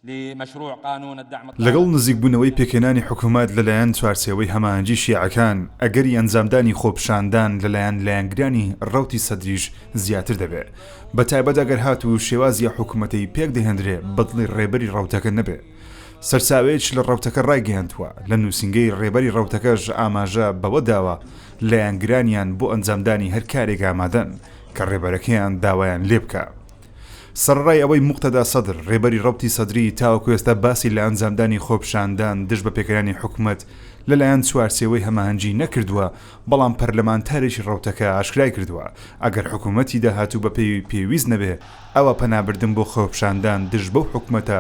لمشروع قانون الدعم لەگەڵ نزیکبوونەوەی پێکهێنانی حکومەت لەلایەن چوارچێوەی هەماهەنگی شیعەکان، ئەگەری ئەنجامدانی خۆپیشاندان لەلایەن لایەنگرانی ڕەوتی سەدریش زیاتر دەبێ، بەتایبەت ئەگەر هاتوو شێوازی ئەو حکومەتەی پێکدەهێندرێ بەدڵی ڕێبەری ڕەوتەکە نەبێ. سەرچاوەیەکیش لە ڕەوتەکە ڕایگەیاندووە، لە نووسینگەی ڕێبەری ڕەوتەکەش ئاماژە بەوە داوە لایەنگرانیان بۆ ئەنجامدانی هەر کارێک ئامادەن کە ڕێبەرەکەیان داوایان لێبکا. سەرەڕای ئەوەی موقتەدا سەدر، ڕێبەری ڕەوتی سەدری تاوەکو ئێستا باسی لە ئەنجامدانی خۆپیشاندان دژ بە پێکهێنانی حکومەت لەلایەن چوارچێوەی هەماهەنگی نەکردووە، بەڵام پەرلەمانتارێکی ڕەوتەکە ئاشکرای کردووە، ئەگەر حکومەتی داهاتوو بەپێی پێویست نەبێ، ئەوا پەنابردن بۆ خۆپیشاندان دژ بەو حکومەتە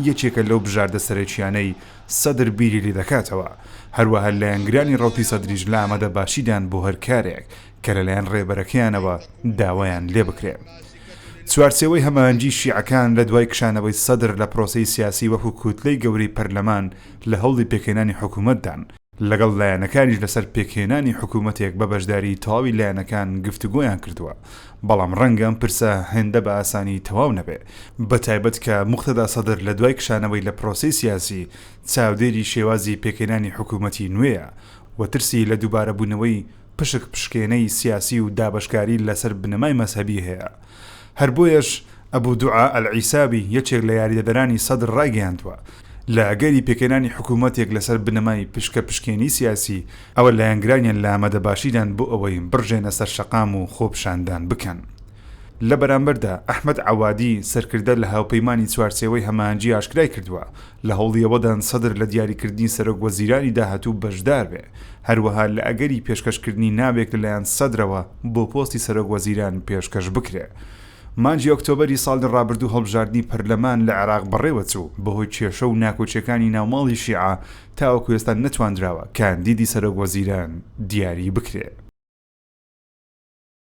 یەکێکە لەو بژاردە سەرەکییانەی سەدر بیری لێدەکاتەوە. هەروەها لایەنگرانی ڕەوتی سەدریش لە ئامادەباشیدان بۆ هەر کارێک کە لەلایەن ڕێبەرەکەیانەوە داوایان لێبکرێ. چوارچێوەی هەماهەنگی شیعەکان لە دوای کشانەوەی سەدر لە پرۆسەی سیاسی وەکو کوتلەی گەورەی پەرلەمان لە هەوڵی پێکهێنانی حکومەتدان، لەگەڵ لایەنەکانیش لەسەر پێکهێنانی حکومەتێک بە بەشداریی تەواوی لایەنەکان گفتوگۆیان کردووە، بەڵام ڕەنگە ئەم پرسە هێندە بە ئاسانی تەواو نەبێ، بەتایبەت کە موقتەدا سەدر لە دوای کشانەوەی لە پرۆسەی سیاسی چاودێری شێوازی پێکهێنانی حکومەتی نوێیە و ترسی لە دووبارەبوونەوەی پشک پشکێنەی سیاسی و دابەشکاری لەسەر بنەمای مەزهەبی هەیە. هەر بۆیەش ئەبو دوعا ئەلعیساوی یەکێک لە یاریدەدەرانی سەدر ڕایگەیاندووە، لە ئەگەری پێکهێنانی حکوومەتێک لەسەر بنەمای پشکە پشکێنی سیاسی، ئەوە لایەنگرانیان لە ئامادەباشیدان بۆ ئەوەی بڕژێنە سەر شەقام و خۆپیشاندان بکەن. لە بەرامبەردا ئەحمەد عەوادی، سەرکردە لە هاوپەیمانی چوارچێوەی هەماهەنگی ئاشکرای کردووە، لە هەوڵی ئەوەدان سەدر لە دیاریکردنی سەرۆک وەزیرانی داهاتوو بەشدار بێ، هەروەها لە ئەگەری پێشکەشکردنی ناوێک لەلایەن سەدرەوە بۆ پۆستی سەرۆک وەزیران پێشکەش بکرێ. مانگی ئۆکتۆبەری ساڵی ڕابردوو هەڵبژاردنی پەرلەمان لە عێراق بەڕێوەچوو، بەهۆی کێشە و ناکۆکییەکانی ناوماڵی شیعە تاوەکو ئێستا نەتواندراوە کاندیدی سەرۆک وەزیران دیاری بکرێ.